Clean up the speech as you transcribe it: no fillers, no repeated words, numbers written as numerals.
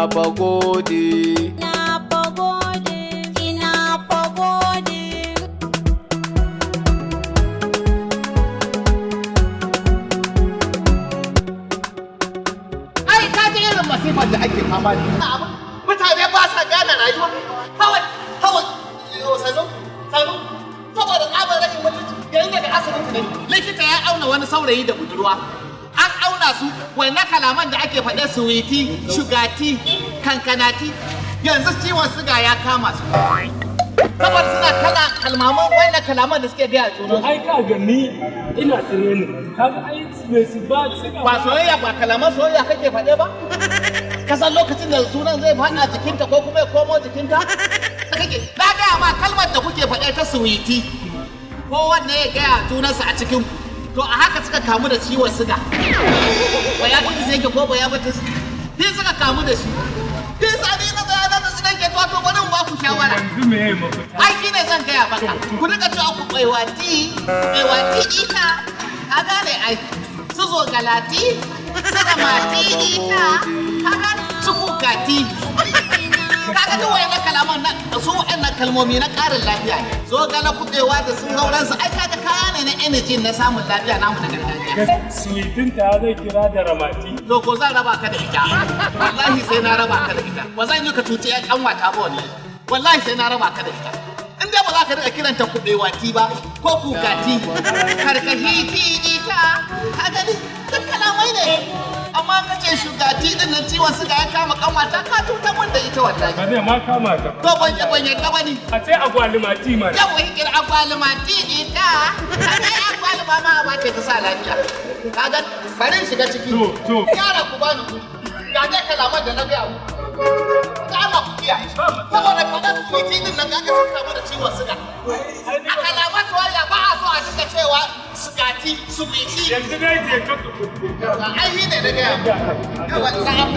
Ina fa gode. Ina fa gode, ina fa gode. Ai ka ji irin masifar da ake fama da ita. Mutane ba sa gane rayuwa. Kawai kawai, sanu sanu, saboda tsabar rashin mutunci. Yanzu daga asibiti ne, likita ya auna wani saurayi da budurwa. An auna su, wannan kalaman da ake faɗe, sweetie, sugati, kankanati, yanzu ciwon siga ya kama su, saboda suna kala kalmaman, wannan kalaman da suke gaya junan. Ai ka ga ni ina training, kaga ai mai su ba siga. Ba soyayya ba, kalaman soyayya kake faɗe ba. Ka san lokacin da sunan zai faɗa jikinta ko kuma ya komo jikinta kake. Na gaya ma, kalmar da kuke faɗe ta sweetie, ko wanne ya gaya junansa a cikin ku, to a haka suka kamu da ciwon siga. Diabetes yake ko diabetes sai suka kamu da shi. Sai sani na tsaya na su nake to bari in ba ku shawara. Yanzu me yayi mafita? Ai shi ne zan gaya maka, ku rika cewa ku baiwati baiwati ita, ka gane ai, su zo galati, su ramati ita, ka gane, su kukati. Kaga duk wayannan kalaman na su, wayannan kalmomi na ƙarin lafiya ne. Zo gala, kubewa da su sauransu, ai kaga kaya ne na energy, na samun lafiya namu na gargajiya. Sweetin ta zai kira da ramati. To ko zan raba ka da ita, wallahi sai na raba ka da ita. Ba zan yi ka cuci ƴan ƙanwata ba wallahi. Wallahi sai na raba ka da ita in dai ba za ka riƙa kiranta kuɓewati ba ko kukati, karkashi ti ita. Ka gani, duk kalamai ne, amma ka ce shugati din nan, ciwon suga ya kama ƙanwata, ka cutar mun da ita wallahi. Ba zai ma kama ta ba. To ban yadda ba ni. A ce agwalimati mana. Yau hikir agwaluma ti ita. Kaga ai agwaluma ma ba ce ta sa lafiya. Kaga bari in shiga ciki. To, to. Yara, ku bani guri. Ga dai kalaman da na gaya muku. Ta Allah ku kiyaye, saboda faɗar sweetie din nan, kaga sun kamu da ciwon suga. A kalaman soyayya ba a so a dinga cewa sugati, sweetie. Yanzu dai je ka. Ai shi ne na gaya muku. Yawa, na'am.